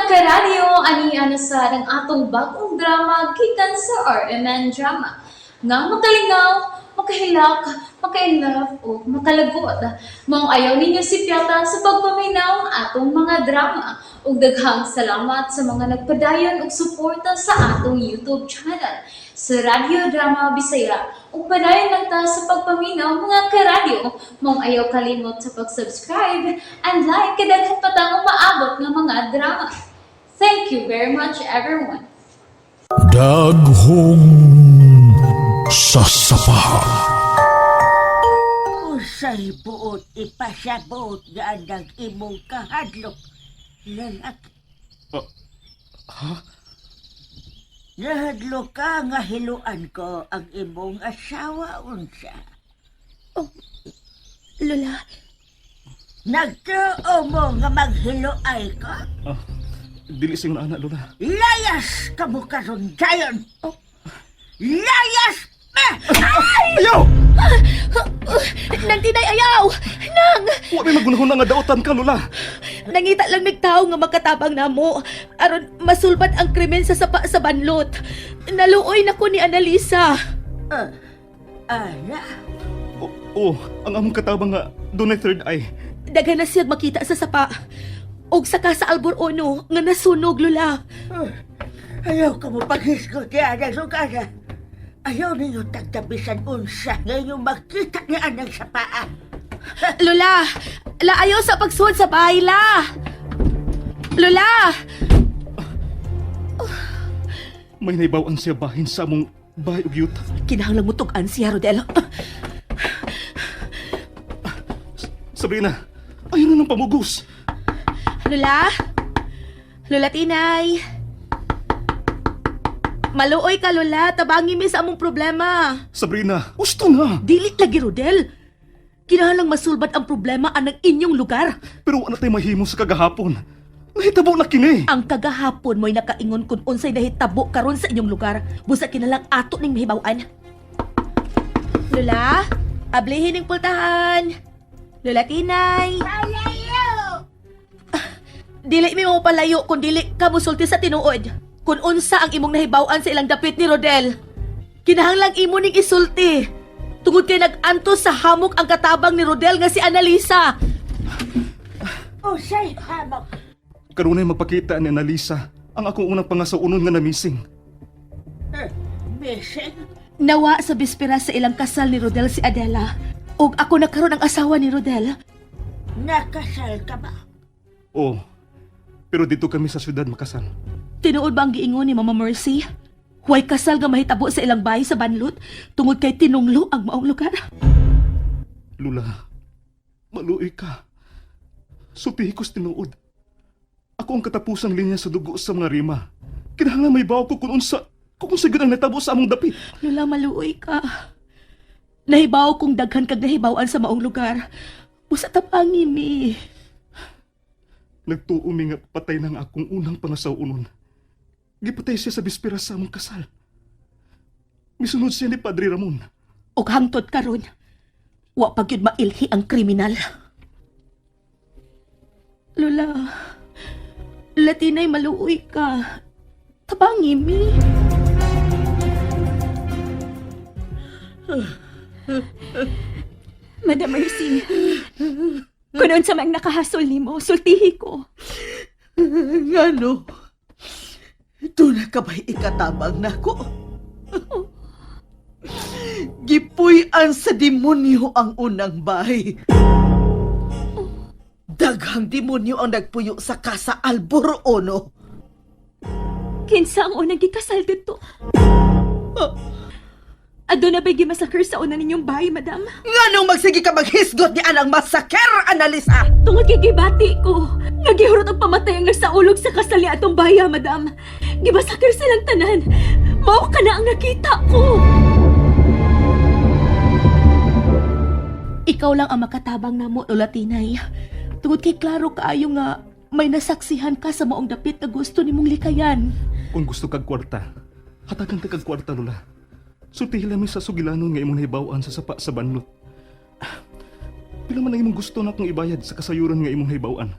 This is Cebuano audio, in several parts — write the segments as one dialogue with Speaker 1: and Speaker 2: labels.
Speaker 1: Karadyo, ani ana sa ang atong bagong drama gikan sa RMN Drama. Nga makalingaw, makahilak, maka-inlove o makalagot. Maong ayaw ninyo sipyata sa pagpaminaw ang atong mga drama. Ug daghang salamat sa mga nagpadayon og suporta sa atong YouTube channel sa Radyo Drama Bisaya. Ug padayon lang ta sa pagpaminaw, mga karadyo. Maong ayaw kalimot sa pag-subscribe and like kay daghan pa tang umaabot nga mga drama. Thank you very much, everyone.
Speaker 2: Daghong sasapa.
Speaker 3: Usay buot ipasabot nga ang imong kahadlok, lalaki.
Speaker 2: Ha?
Speaker 3: Nahadlok ka nga hiluan ko ang imong asawa unsa.
Speaker 4: Lola,
Speaker 3: Nagtuo mo nga maghiluay ka?
Speaker 5: Ah, dili sing anak, Lola.
Speaker 3: Layas ka mo karon dayon. Layas pa!
Speaker 5: Ayaw!
Speaker 4: Nang Tinay, ayaw! Nang!
Speaker 5: Wa may magunahon nga dautan ka, Lola.
Speaker 4: Nangita lang mig tao nga makatabang namo aron masulbad ang krimen sa sapa sa banlot. Naluoy na ko ni Annalisa.
Speaker 3: Ana,
Speaker 5: Oh, oh, ang among katabang nga dunay third eye.
Speaker 4: Daghan na siyag makita sa sapa. Og saka sa Albor Ono nga nasunog, Lola.
Speaker 3: Ayaw ka mo paghisgot ni Anang Sugana. Ayaw ninyo tagtabisan unsa nga inyong makita ni Anang sa paa.
Speaker 4: Lola, la ayaw sa pagsuod sa bahay, la. Lola!
Speaker 5: May naibawan siya bahin sa among bahay ug yuta.
Speaker 4: Kinahanglan mo tug-an siya, Rodel.
Speaker 5: Sabrina, ayaw na ng pamugos.
Speaker 4: Lola? Lola Tinay? Maluoy ka, Lola. Tabangi mi sa among problema.
Speaker 5: Sabrina, gusto na.
Speaker 4: Dili lagi, Rodel. Kinahanglang masulbad ang problema anang inyong lugar.
Speaker 5: Pero wa na tayo mahimo sa kagahapon. Nahitabo na kini.
Speaker 4: Ang kagahapon mo'y nakaingon kung unsay nahitabo karon sa inyong lugar. Busa kinalang ato ning mahibaw-an. Lola, ablihin ning pultahan. Lola Tinay.
Speaker 3: Palayo!
Speaker 4: Dili mi mo palayo kung dili ka mosulti sa tinuod. Kung unsa ang imong nahibaw-an sa ilang dapit ni Rodel. Kinahanglang imo ning isulti. Tungod kay nag-antos sa hamok ang katabang ni Rodel nga si Annalisa.
Speaker 3: Usay hamok.
Speaker 5: Karunay magpakita ni Annalisa ang akong unang pangasaunon nga namising.
Speaker 3: Missing?
Speaker 4: Nawa sa bispera sa ilang kasal ni Rodel si Adela. Og ako na karon ang asawa ni Rodel.
Speaker 3: Nakasal ka ba?
Speaker 5: Oh, pero dito kami sa syudad makasal.
Speaker 4: Tinuod ba ang giingon ni Mama Mercy? Huwag kasal nga mahitabo sa ilang bahay sa banlot tungod kay tinunglo ang maong lugar.
Speaker 5: Lula, maluoy ka. Sultihi ko sa tinuod. Ako ang katapusang linya sa dugo sa mga rima. Kinahanglan may bawo ko kung unsa gyud ang natabo sa among dapit.
Speaker 4: Lola, maluoy ka. Nahibaw kong daghan kag nahibawan sa maong lugar. Busa tapangi mi.
Speaker 5: Nagtuo mi nga patay na ang akong unang pangasawunon. Gipatay siya sa bispera sa among kasal. Misunod siya ni Padre Ramon.
Speaker 4: Og hangtod karon, wa pa gyud mailhi ang kriminal. Lola, Latinay, maluoy ka. Tabangi mi.
Speaker 6: Madam Mercy, kung unsa man ang nakahasol nimo, sultihi ko.
Speaker 7: Ngano? Doon ka ba'y ikatabang nako? Gipuy-an sa demonyo ang unang bahay. Daghang demonyo ang nagpuyo sa Casa Alboroono.
Speaker 6: Kinsa ang unang gikasal dito? Aduna ba'y gimasakir sa una ninyong bahay, madam?
Speaker 7: Nganong magsige ka maghisgot ni anang masaker, Annalisa?
Speaker 6: Tungod kay gibati ko, nagihurot ang pamatay ang sa ulog sa kasal ni atong baya, madam. Gimasakir silang tanan. Mao ka na ang nakita ko.
Speaker 4: Ikaw lang ang makatabang namo, Lola Tinay. Tungod kay klaro kaayo nga may nasaksihan ka sa maong dapit nga gusto nimong likayan.
Speaker 5: Kung gusto kag kwarta, hatagan ta kag kwarta, Lola. Sultihi lang mi sa sugilanon nga imong nahibaw-an sa sapa sa banlot. Ah, pila man ang imong gusto na akong ibayad sa kasayuran nga imong nahibaw-an?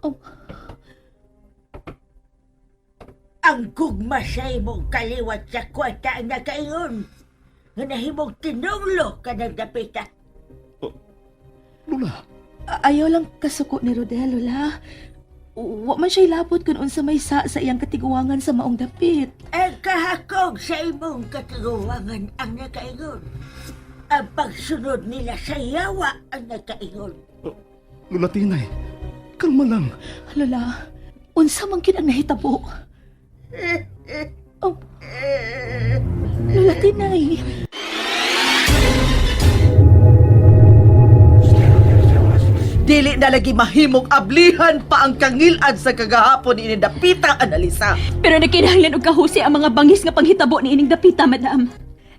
Speaker 4: Oh.
Speaker 3: Ang gugma sa imong kaliwat sa kwarta ang nakaingon. Nga nahimong tinunglo ka ng dapita.
Speaker 5: Lula,
Speaker 4: Ayaw lang kasuko ni Rodel, Lola. Wa man siya ilabot kung unsa may sa iyang katiguangan sa maong dapit.
Speaker 3: Ang kahakog sa imong katiguangan ang nakaingon. Ang pagsunod nila sa yawa ang nakaingon.
Speaker 5: Lula Tinay, kalma lang.
Speaker 4: Lola, unsa man kid ang nahitabo? Oh. Lola Tinay.
Speaker 7: Dili na lagi mahimong ablihan pa ang kangilad sa kagahapon ni ining dapita, Analisa.
Speaker 6: Pero nagkinahanglan og kahusi ang mga bangis nga panghitabo ni ining dapita, madam.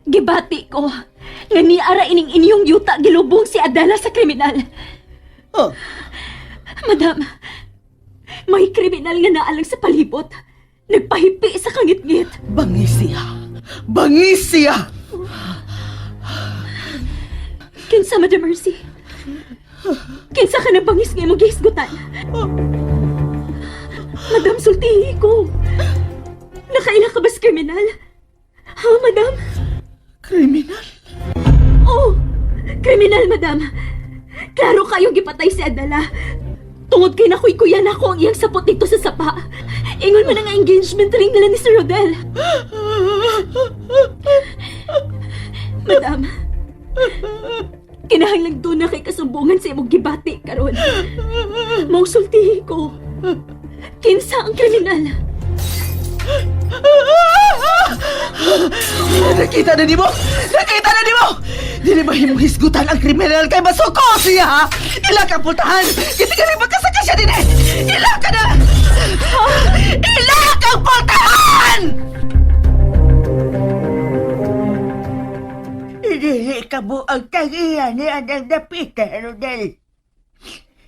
Speaker 6: Gibati ko nga niara ining inyong yuta gilubong si Adela sa kriminal.
Speaker 7: Oh,
Speaker 6: Madam, may kriminal nga naalang sa palibot. Nagpahipi sa kangitngit.
Speaker 7: bangis siya. Bangis siya!
Speaker 6: Kinsa, Madam Mercy? Kinsa ka na bangis nga imong gihisgutan? Madam, sultihi ko. Nakaila ka ba sa kriminal? Ha, madam?
Speaker 7: Kriminal?
Speaker 6: Oh, kriminal, madam. Klaro kayong gipatay si Adela. Tungod kay nakuy-kuya na ako ang iyang sapot dito sa sapa. Ingon man ang engagement ring nila ni Sir Rodel. Madam, kinahanglang doon na kay kasumbungan sa imong gibati karon. Mong sultihi ko. Kinsa ang kriminal?
Speaker 7: Nakita na nimo! Nakita na nimo! Dili mahimong hisgutan ang kriminal kay masuko siya! ha? Ila ka pultahan! Kitingali magkasaka siya din eh! Ila ka na! Ila kang pultahan!
Speaker 3: Dili ka mo ang tagiya ni Anang Dapita, Rodel.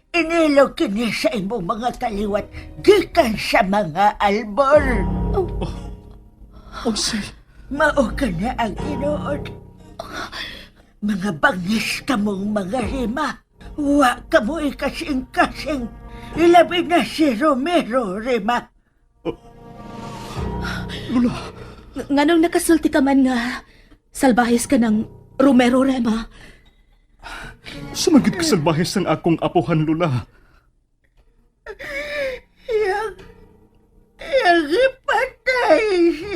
Speaker 3: Inilog kini sa imong mga kaliwat gikan sa mga albor.
Speaker 5: Unsay?
Speaker 3: Mao ka na ang tinuod. Mga bangis ka mong mga rima. Wa ka mo ikasing-kasing. Ilabi na si Romero, Rima.
Speaker 5: Lula,
Speaker 4: Nganong nakasulti ka man nga salbahis ka ng Romero Rema.
Speaker 5: sumagid ka salbahes ang akong apuhan, Lula.
Speaker 3: Yang... Yang ipatay si...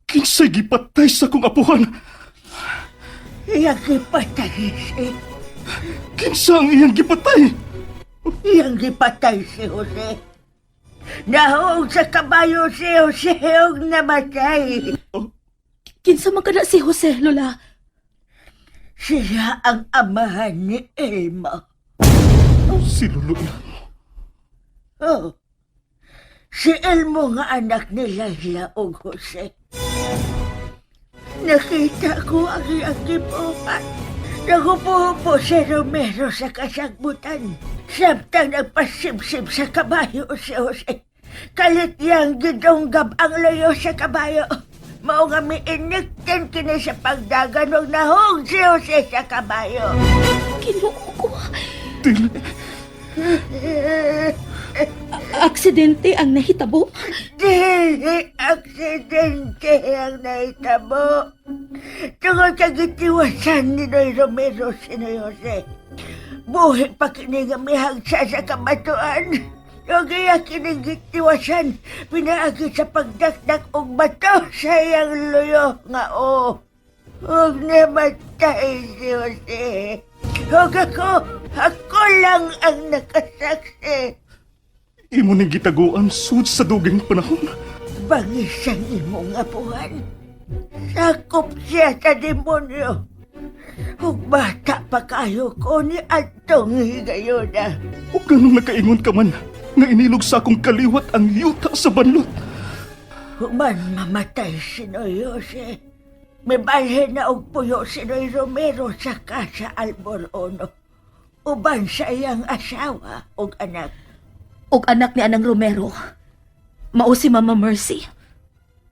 Speaker 5: Kinsay gipatay sa akong apuhan?
Speaker 3: Yang ipatay si...
Speaker 5: Kinsa ang iyang gipatay?
Speaker 3: Yang ipatay si Jose. Nahuog sa kabayo si Jose og namatay.
Speaker 4: Kinsa man ka na si Jose, Lola?
Speaker 3: Siya ang amahan ni Elmo.
Speaker 5: Si Lolo Ilmo.
Speaker 3: Oh. Si Elmo nga anak ni Laila og Jose. Nakita ko ang iyang gibuhat. Nagupo-upo si Romero sa kasagbutan. Samtang nagpasimsim sa kabayo si Jose. Kalit niyang gidonggab ang layo sa kabayo. Mao nga miiniktin kini sa pagdagan og nahog si Jose sa kabayo.
Speaker 4: Ginoo ko.
Speaker 5: Dili.
Speaker 4: Aksidente ang nahitabo.
Speaker 3: Dili aksidente ang nahitabo. Tungod sa gitiwasan ni Noy Romero si Noy Jose. Buhi pa kini nga mihagsa sa kabatuan. Ug iya kini gitiwasan, pinaagi sa pagdakdak og bato sa iyang luyo nga o. Ug namatay si Jose. Ug ako, ako lang ang nakasaksi.
Speaker 5: Imo ning gitaguan sud sa duging panahon.
Speaker 3: Bangis ang imong apuhan. Sakop siya sa demonyo. Ug bata pa kayo ko ni atong higayona.
Speaker 5: O ganong nakaingon ka man nga inilog sa akong kaliwat ang yuta sa banlot.
Speaker 3: Human mamatay si Noy Jose. May balhin na og puyo si Noy Romero sa Casa Alborono. Uban sa iyang asawa ug anak.
Speaker 4: Og anak ni Anang Romero. Mao si Mama Mercy.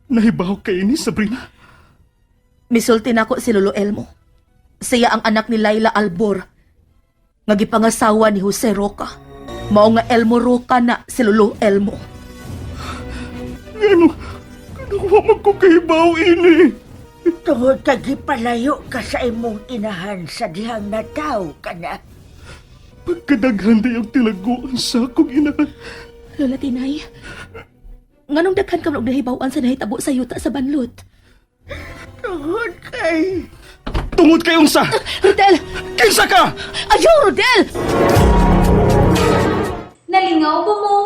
Speaker 5: Nahibaw kay ni Sabrina.
Speaker 4: Misulti nako si Lolo Elmo. Siya ang anak ni Laila Albor. Nga gipangasawa ni Jose Roca. Mao nga Elmo Roca na si Lolo Elmo.
Speaker 5: Ngano, wa man ko kahibaw ini.
Speaker 3: Tungod kay gipalayo ka sa imong inahan sa dihang nataw ka na.
Speaker 5: Pagkadaghan di ang tinaguan sa akong inahan.
Speaker 4: Lola Tinay, nganong daghan ka man og nahibaw-an sa nahitabo sa yuta sa banlot?
Speaker 3: Tungod kay...
Speaker 5: Tungod kay unsa?
Speaker 4: Rodel!
Speaker 5: Kinsa ka?
Speaker 4: Ayaw, Rodel!
Speaker 1: Nalingaw ba mo?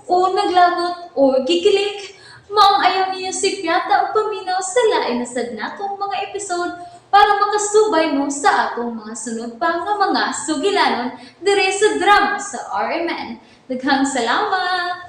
Speaker 1: O naglagot o gikilig? Maong ayaw niyo si Piata o paminaw sa lain na sad natong mga episode para makasubay mo sa atong mga sunod pa nga mga sugilanon dire sa drama sa RMN. Daghang salamat!